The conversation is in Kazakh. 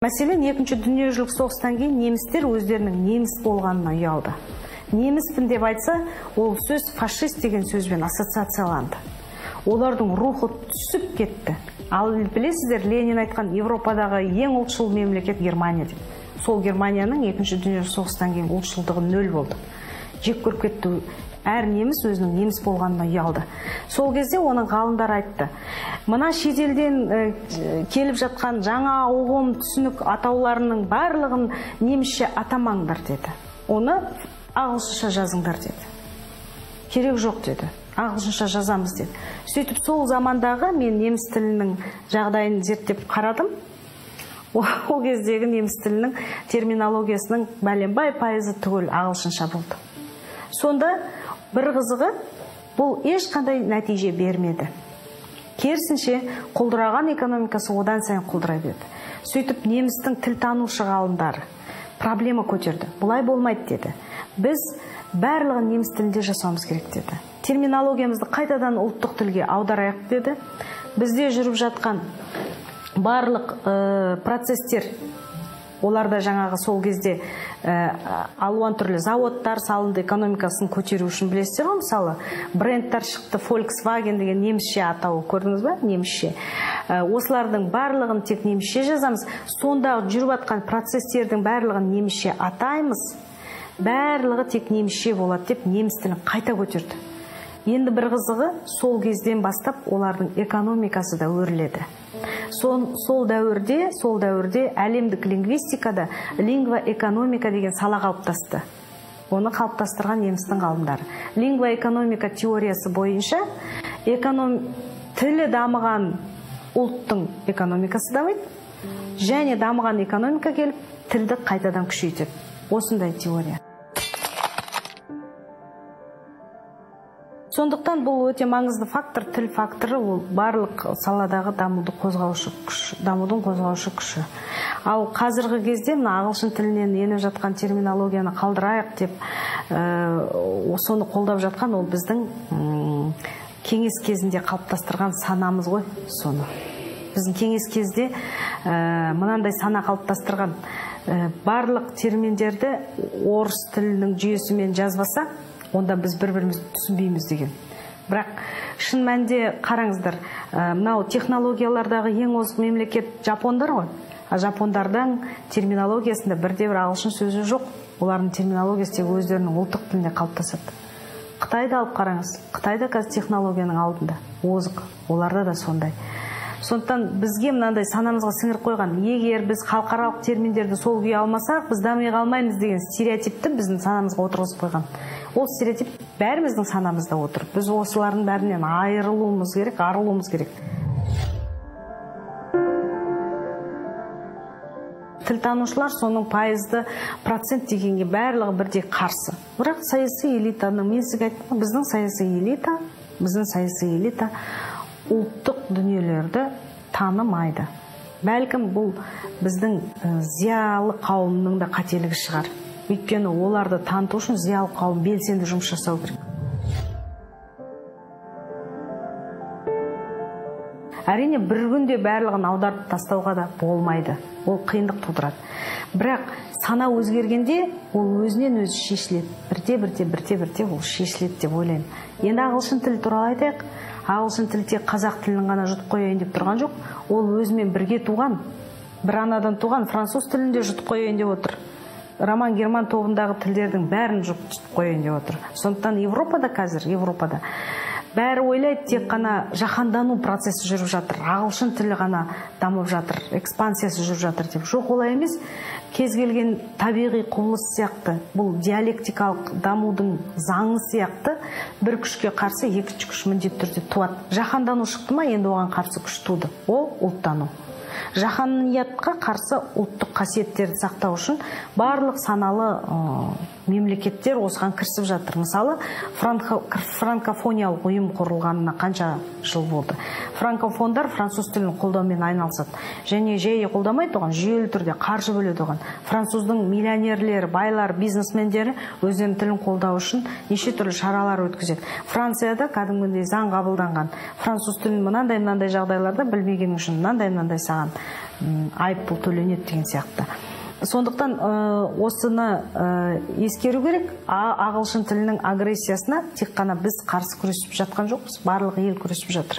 Мәселен, екінші дүниежүзілік соғыстан кейін немістер өздерінің неміс болғанына ұялды. Неміспін деп айтса, ол сөз фашист деген сөзбен ассоциацияланды. Олардың рухы түсіп кетті. Ал білесіздер, Ленин айтқан Европадағы ең ұлтшыл мемлекет Германия деп. Сол Германияның екінші дүниежүзілік соғыстан кейін ұлтшылдығы нөл болды. Жек көріп кетті. Әр неміс өзінің неміс болғанына ұялды. Сол кезде оның ғалымдары айтты: мына шетелден келіп жатқан жаңа ұғым, түсінік атауларының барлығын немісше атамаңдар деді. Оны ағылшынша жазыңдар деді. Керек жоқ деді. Ағылшынша жазамыз деді. Сөйтіп сол замандағы мен неміс тілінің жағдайын зерттеп қарадым. Ол кездегі неміс тілінің терминологиясының бәленбай пайызы түгел ағылшынша болды. Сонда бір қызығы, бұл ешқандай нәтиже бермеді. Керісінше, құлдыраған экономикасы одан сайын құлдырай берді. Сөйтіп немістің тілтанушы ғалымдары проблема көтерді. Бұлай болмайды деді. Біз барлығын неміс тілінде жасауымыз керек деді. Терминологиямызды қайтадан ұлттық тілге аударайық деді. Бізде жүріп жатқан барлық процестер, оларда жаңағы сол кезде алуан түрлі заводтар салынды, экономикасын көтеру үшін, білесіздер ғой, мысалы, брендтар шықты, Volkswagen деген немісше атауы, көрдіңіз ба, немісше. Осылардың барлығын тек немісше жазамыз, сонда жүріп жатқан процестердің барлығын немісше атаймыз, барлығы тек немісше болады деп неміс тілін қайта көтерді. Енді бір қызығы, сол кезден бастап олардың экономикасы да өрледі. Сол дәуірде әлемдік лингвистикада лингвоэкономика деген сала қалыптасты. Оны қалыптастырған немістің ғалымдары. Лингвоэкономика теориясы бойынша тілі дамыған ұлттың экономикасы дамиды, және дамыған экономика келіп тілді қайтадан күшейтеді. Осындай теория. Сондықтан бұл өте маңызды фактор, тіл факторы, ол барлық саладағы дамуды қозғаушы күш, дамудың қозғаушы күші. Ал қазіргі кезде мына ағылшын тілінен еніп жатқан терминологияны қалдырайық деп, соны қолдап жатқан ол біздің кеңес кезінде қалыптастырған санамыз ғой соны. Біздің кеңес кезде мынандай сана қалыптастырған, барлық терминдерді орыс тілінің жүйесімен жазбаса, онда біз бір-бірімізді түсінбейміз деген. Бірақ шын мәнінде қараңыздар, мынау технологиялардағы ең озық мемлекет жапондар ғой. А жапондардың терминологиясында бірде-бір ағылшын сөзі жоқ. Олардың терминологиясы тек өздерінің ұлттық тілінде қалыптасады. Қытайды алып қараңыз. Қытайда қазір технологияның алдында озық. Оларда да сондай. Сондықтан бізге мынандай санамызға сіңіріп қойған, егер біз халықаралық терминдерді сол күйі алмасақ, біз дами қалмаймыз деген стереотипті біздің санамызға отырғызып қойған. Ол стереотип бәріміздің санамызда отыр. Біз осылардың бәрінен айырылуымыз керек, арылуымыз керек. Тілтанушылар соның пайызды процент дегенге барлығы бірдей қарсы. Бірақ саяси элитаның, мен сізге айттым, біздің саяси элита ұлттық дүниелерді танымайды. Бәлкім бұл біздің зиялы қауымның да қателігі шығар. Өйткені оларды таныту үшін зиялы қауым белсенді жұмыс жасау керек. Әрине бір күнде барлығын аударып тастауға да болмайды. Ол қиындық тудырады. Бірақ сана өзгергенде ол өзінен өзі шешіледі. Бірте-бірте ол шешіледі деп ойлаймын. Енді ағылшын тілі туралы айтайық. Ағылшын тілі тек қазақ тілін ғана жұтып қояйын деп тұрған жоқ. Ол өзімен бірге туған, бір анадан туған француз тілін де жұтып қояйын деп отыр. Роман герман тобындағы тілдердің бәрін жұтып қояйын деп отыр. Сондықтан Европада қазір, Европада бәрі ойлайды, тек қана жаһандану процесі жүріп жатыр, ағылшын тілі ғана дамып жатыр, экспансиясы жүріп жатыр деп. Жоқ, олай емес. Кез келген табиғи құбылыс сияқты, бұл диалектикалық дамудың заңы сияқты, бір күшке қарсы екінші күш міндетті түрде туады. Жаһандану шықты ма, енді оған қарсы күш туды. Ол ұлттану. Жаһаниятқа қарсы ұлттық қасиеттерді сақтау үшін барлық саналы мемлекеттер осыған кірісіп жатыр. Мысалы, франкофониялық ұйым құрылғанына қанша жыл болды. Франкофондар француз тілін қолдаумен айналысады. Және жай қолдамайды оған, жүйелі түрде қаржы бөледі оған. Француздың миллионерлері, байлар, бизнесмендері өздерінің тілін қолдау үшін неше түрлі шаралар өткізеді. Францияда кәдімгідей заң қабылданған. Француз тілін мынандай-мынандай жағдайларда білмегенің үшін мынандай-мынандай саған айыппұл төленеді деген сияқты. Сондықтан осыны ескеру керек. Ағылшын тілінің агрессиясына тек қана біз қарсы күресіп жатқан жоқпыз, барлық ел күресіп жатыр.